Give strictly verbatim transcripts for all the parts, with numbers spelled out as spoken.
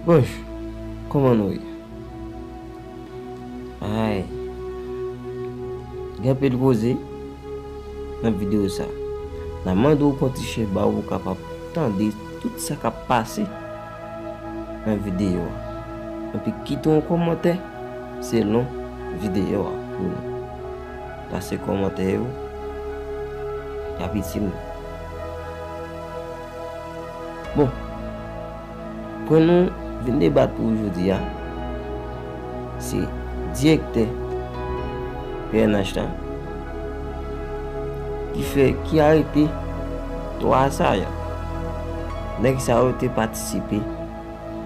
Bon, kòman nou ye? Ay. Gen anpil koze nan videyo sa. N a mande w pran ti chèz ba w pou w kapab tande tout sa k ap pase nan videyo a. Epi kite yon kòmantè selon videyo a pou nou. Paske kòmantè yo, y ap itil nou. Bon, pwen nou vin debat pou jodi a, se direktè P N H la ki fè, ki arete twa asayan. Nèg sa yo te patisipe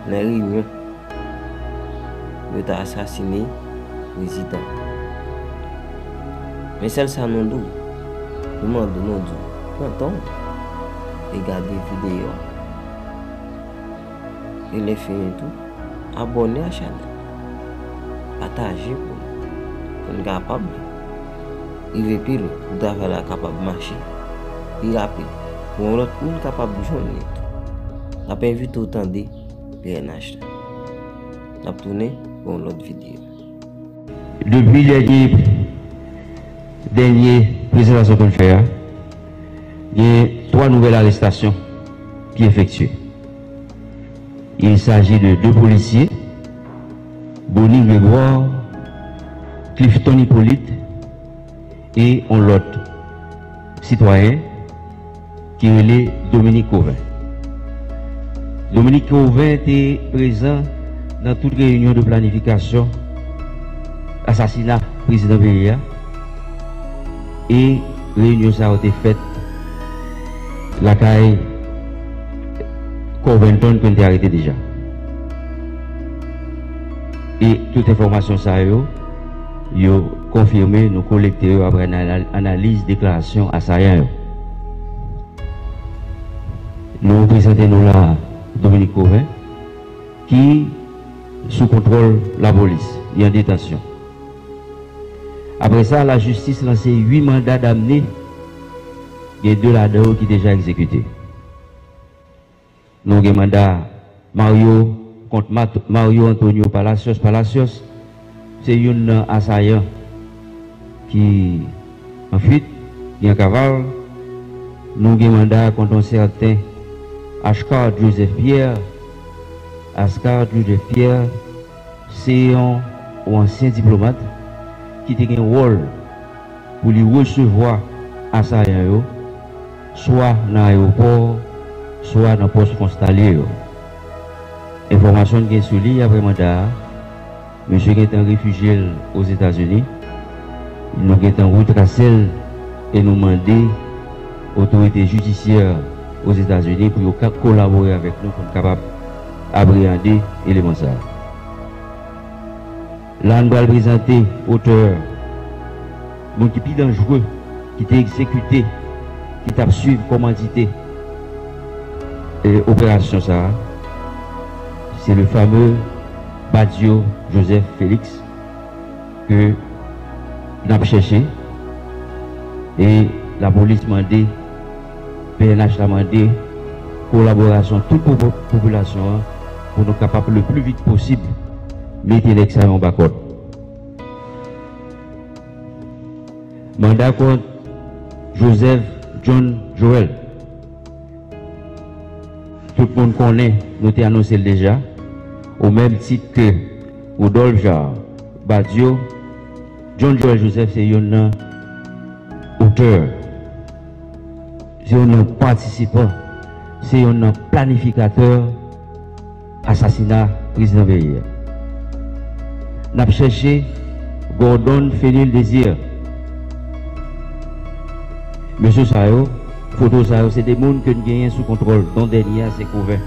nan reyinyon pou yo ta asasine prezidan. Men sèl sa nou di w, nou mande w, nou di w, pran tan w e gade videyo a. E lè fini tou, abòne a chanèl, pataje pou nou, pou n kapab rive pi lwen, pou travay la kapab mache pi rapid, pou yon lòt moun kapab jwenn li tou. N ap envite w tande P N H la. N ap tounen pou yon lòt videyo. Depi dènye, dènye prezantasyon ke n fè a, gen twa nouvèl arestasyon ki efektye. Il s'agit de deux policiers, Bony Grégoire, Clifton Hyppolite, e yon lòt sitwayen ki rele Dominique Cauvin. Dominique Cauvin te prezan nan tout reyinyon de planifikasyon asasina prezidan peyi a, e reyinyon sa yo te fèt lakay Covington ke n te arete deja. E tout enfòmasyon sa yo, yo konfime, nou kolekte yo apre anal-, analiz deklarasyon asayan yo. Nou prezante nou la Dominique Cauvin, ki sou kontwòl lapolis, li an detansyon. Apre sa, lajistis lanse uit manda damne, gen de ladan yo ki deja egzekite. Nou gen manda Mario kont Mat-, Mario Antonio Palacios Palacios, se youn nan asayan ki an fuit, ki an kaval. Nou gen manda kont yon sèten Ashcard Joseph Pierre. Ashcard Joseph Pierre, se yon, yon ansyen diplomat ki te gen wòl pou li resevwa asayan yo, swa nan ayewopò, swa nan pòs fwontalye yo. Enfòmasyon n gen sou li apre manda a, misye gentan refijye l Ozetazini. Nou gentan retrase l e nou mande otorite jidisyè Ozetazini pou yo ka kolabore avèk nou pou n kapab apreyande eleman sa a. La, n pral prezante otè, moun ki pi danjere, ki te egzekite, ki t ap swiv kòmandite, e, operasyon sa a. Se le fameux Badio Joseph Félix ke n ap chèche. E lapolis mande, P N H la mande kolaborasyon tout popo-, popilasyon an pou nou kapab le pli vit posib mete nèg sa yo anba kòd. Manda kont Joseph John Joël. Tout moun konnen, nou te anonse l deja, o menm tit ke Rodolphe Jaar Badio, John Joël Joseph se youn nan otè, se youn nan patisipan, se youn nan planifikatè asasina prezidan peyi a. N ap chèche Gordon Fenil Désir. Mesye sa yo, foto sa yo, se de moun ke n genyen sou kontwòl, dont dènye a se Cauvin.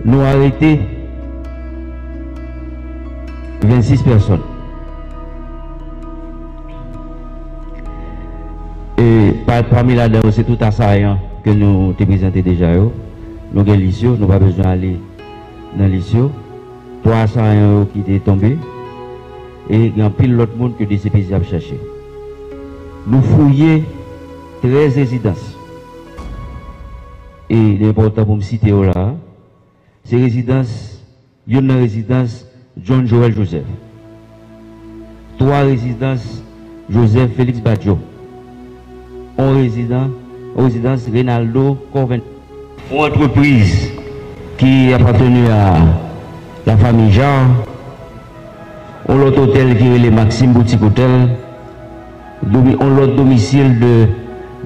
Nou arete vennsis pèsòn. E pa-, pami ladan yo, se tout asayan ke nou te prezante deja yo. Nou gen lis yo, nou pa bezwen ale nan lis yo. Twa asayan yo ki te tonbe. E gen anpil lòt moun ke D C P J ap chache. Nou fouye trèz rezidans. e li enpòtan pou m site yo la a, se rezidans, youn nan rezidans John Joël Joseph, twa rezidans Joseph Félix Badio, yon rezidan, yon rezidans Reynaldo Corven, yon antrepriz ki apateni a lafanmi Jarre, yon lòt otèl ki rele Maxime Boutique Hotel, domi-, yon lòt domisil de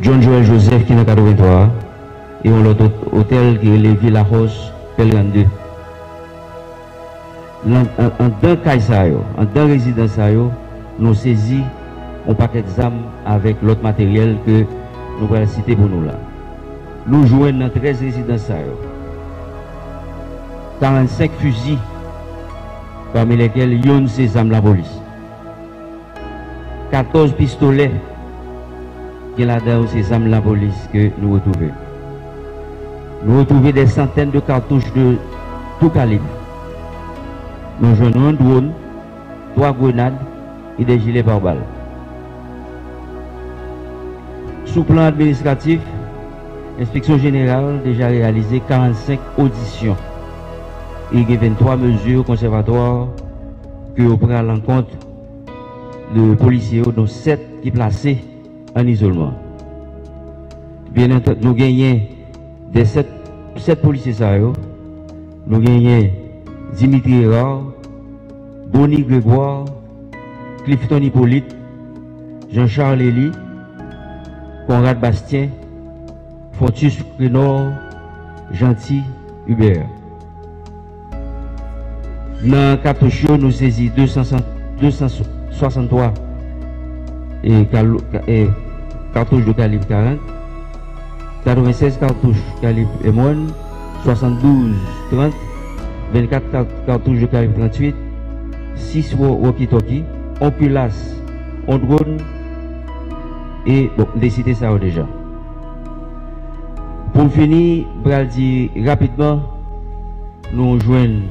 John Joël Joseph ki nan katrevenntwa a, e yon lòt ot-, otèl ki rele Villa House Pellerin de. Nan, an, anndan kay sa yo, anndan rezidans sa yo, nou sezi yon pakèt zam avèk lòt materyèl ke nou pral site pou nou la. Nou jwenn nan trèz rezidans sa yo karannsenk fizi, pami lèkèl yonn se zam lapolis. Katòz pistolè, gen ladan yo se zam lapolis ke nou retwouve. Nou retwouve des centaines de cartouches de tout calibre. Nou jwenn yon dwòn, twa grenad e de jilè pare-bal. Sou plan administratif, Enspeksyon Jeneral deja reyalize karannsenk odisyon e gen venntwa mezi konsèvatwa ke yo pran alankont de polisye yo, dont sèt ki plase an izolman. Byen antandi, nou genyen de sèt, sèt polisye sa yo, nou genyen Dimitri Hérard, Bony Grégoire, Clifton Hyppolite, Jean Charles Elie, Conrad Bastien, Fontus Crénor, Jeanty Hubert. Nan katouch yo, nou sezi de san, de san swasanntwa e kalo-, ka-, e katouch de kalib karant, katrevennsèz katouch kalib M one, swasanndouz trant, vennkat ka-, katouch de kalib tranntuit, sis wo-, walkie-talkie, yon kilas, yon dwòn, e, bon, m te site sa yo deja. Pou m fini, m pral di rapidman, nou jwenn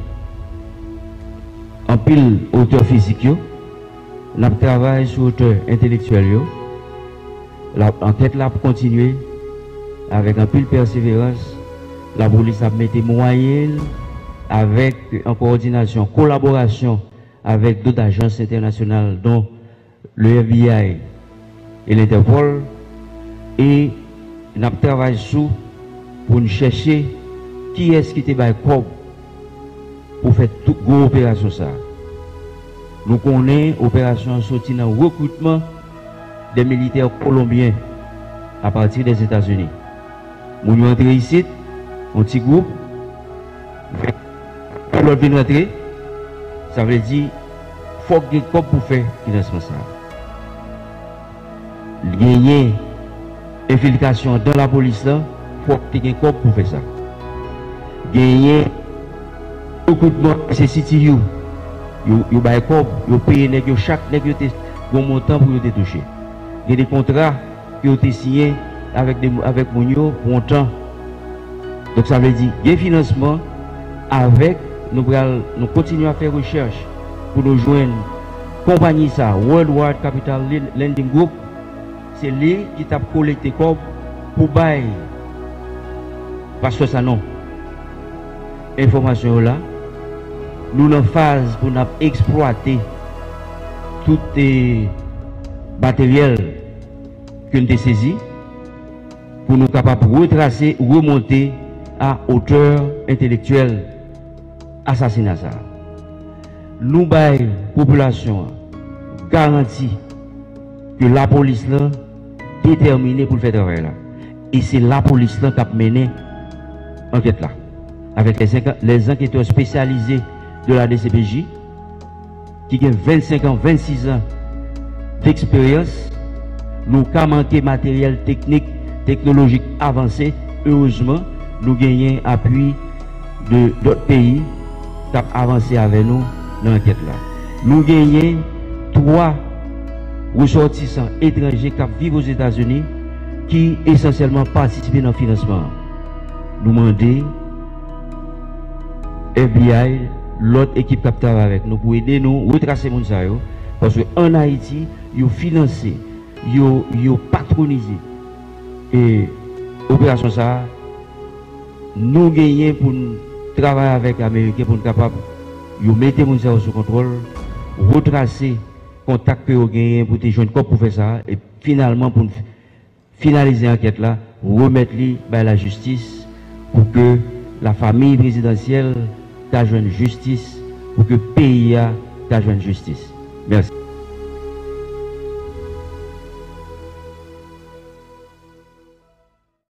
anpil otè fizik yo. N ap travay sou otè entelektyèl yo. La, ankèt la ap kontinye avèk anpil pèseverans. Lapolis ap mete mwayen l avèk, an kowòdinasyon, kolaborasyon avèk dòt ajans entènasyonal, dont le F B I e l'Interpol, e n ap travay sou pou n chèche kiyès ki te bay kòb pou fè tout gwo operasyon sa a. Nou konnen operasyon an soti nan rekritman de militè kolonbyen apati dèzetazini. Moun yo antre isit, yon ti gwoup, lòt vin rantre, sa vle di, fòk gen kòb pou fè finansman sa a. Genyen enfiltrasyon anndan lapolis lan, fòk te gen kòb pou fè sa. Genyen rekritman, se C T U, yo, yo bay kòb, yo peye nèg yo, chak nèg yo te gon montan pou yo te touche. Gen de kontra ke yo te siyen avèk de, avèk moun yo pou yon tan. Donk, sa vle di, gen finansman avèk, nou pral, nou kontinye ap fè rechèch pou nou jwenn konpayi sa, Worldwide Capital Lend-, Lending Group, se li ki t ap kolekte kòb pou bay pastè Sanon enfòmasyon yo la. Nou nan faz pou n ap eksplwate tout, eh, materyèl ke n te sezi pou nou kapab retrase, remonte a otè entelektyèl asasina sa a. Nou bay popilasyon an garanti ke lapolis lan detèmine pou l fè travay la. E se lapolis lan k ap mennen ankèt la. Avèk les enka-, les enquêteurs spécialisés de la D C P J, ki gen vennsenk an, vennsis an deksperyans, nou ka manke materyèl teknik, teknolojik avanse. Erezman, nou genyen apui de dòt peyi k ap avanse avè nou nan ankèt la. Nou genyen twa resòtisan etranje k ap viv Ozetazini ki esansyèlman patisipe nan finansman an. Nou mande F B I, lòt ekip k ap travay avèk nou pou ede nou retrase moun sa yo, paske ann Ayiti, yo finanse, yo, yo patronize, e, operasyon sa a, Nou genyen pou n travay avèk Ameriken pou n kapab yo mete moun sa yo sou kontwòl, retrase kontak ke yo genyen pou te jwenn kòb pou fè sa, e finalman pou n finalize ankèt la, remèt li bay lajistis pou ke lafanmi prezidansyèl ta jwenn jistis, pou ke peyi a ta jwenn jistis. Mèsi.